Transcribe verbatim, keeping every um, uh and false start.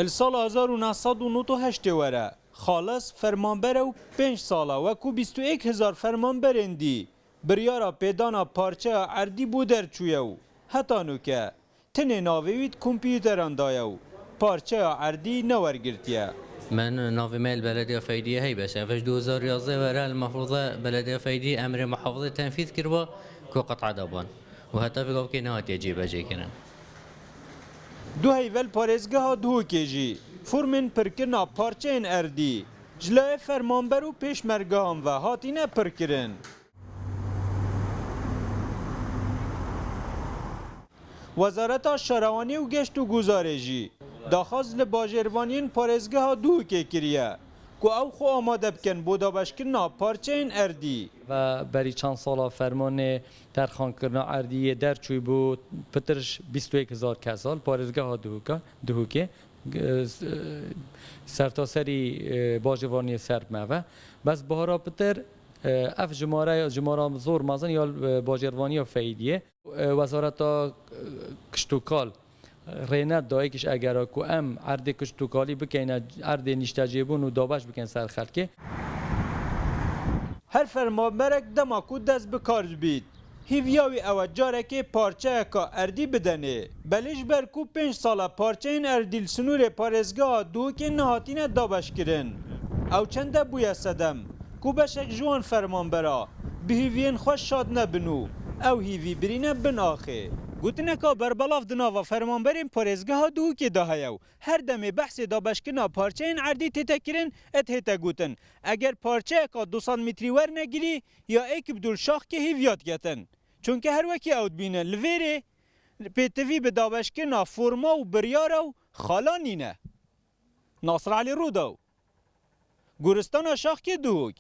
Li sala hezar û neh sed û nod û heştê were, Xalis fermanber e û pênc sal e wekû bîst û êk hezar fermanberên dî biryara pêdana parçeya erdî bo derçûye û heta nûke tinê navê wî di kompîteran de ye û parçeya erdî newergirtiye. Min navê me li belediya Feydiyê hey beşe. Ev ji du hezar yazdeh were li mefrûze belediya Feydiyê emrê muhafizê tenfîz kiriba ku qet'a daban û heta vê gavkê nehatiye cêbecêkirin. Du heyve li parêzgeha Duhokê jî formên pirkirina parçeyên erdî ji layê fermanber û pêşmergehan ve hatine pirkirin. Wezareta Şarewaniyê û Geşt û Guzarê jî daxwaz li bajêrvaniyên parêzgeha Duhokê kiriye ku ew xwe amade bikin bo dabeşkirina parçeyên erdî. Ve berî çend sala fermanê terxankirina erdî yê derçûyî bû pitir ji bîst û yek hezar kesa li parêzgeha Duhokê, Duhokê, e, sertaserî, e, bajêrvaniyê ser bi me ve. Bes bihara pitir, e, ev jimare, jimara zor mezin ya, e, bajêrvaniya Feydiyê. E, Wezareta, e, Kişt û Kal rêne dayik ji egera ku em erdê kişt û kalî bikeyne erdê nîştecêbûn û dabeş bikin ser xelkê. Her fermanberek dema ku dest bi kar dibît, hîviya wî ew e carekê parçeyeka erdî bidenê. Belê ji ber ku pênc sal e parçeyên erdî li sinûrê parêzgeha Duhokê nehatine dabeşkirin. Ew çende bûye sedem ku beşek ji wan fermanbera bi hîviyên xwe şad nebin û ew hîvî birîne bin axê. Gotineka berbelav di nava fermanberên parêzgeha Duhokê de heye û her demê behsê dabeşkirina parçeyên erdî tête kirin, ê dihête gotin, eger parçeyeka du sed metrî werne girî ya êk bi dû li şaxkê hîviya diketin. Çunke her wekî ew dibînin, li vêrê pêtivî bi dabeşkirina forma û biryara û xala nîne. Nasir Elî Rûdaw, Goristana Şaxkê Duhok.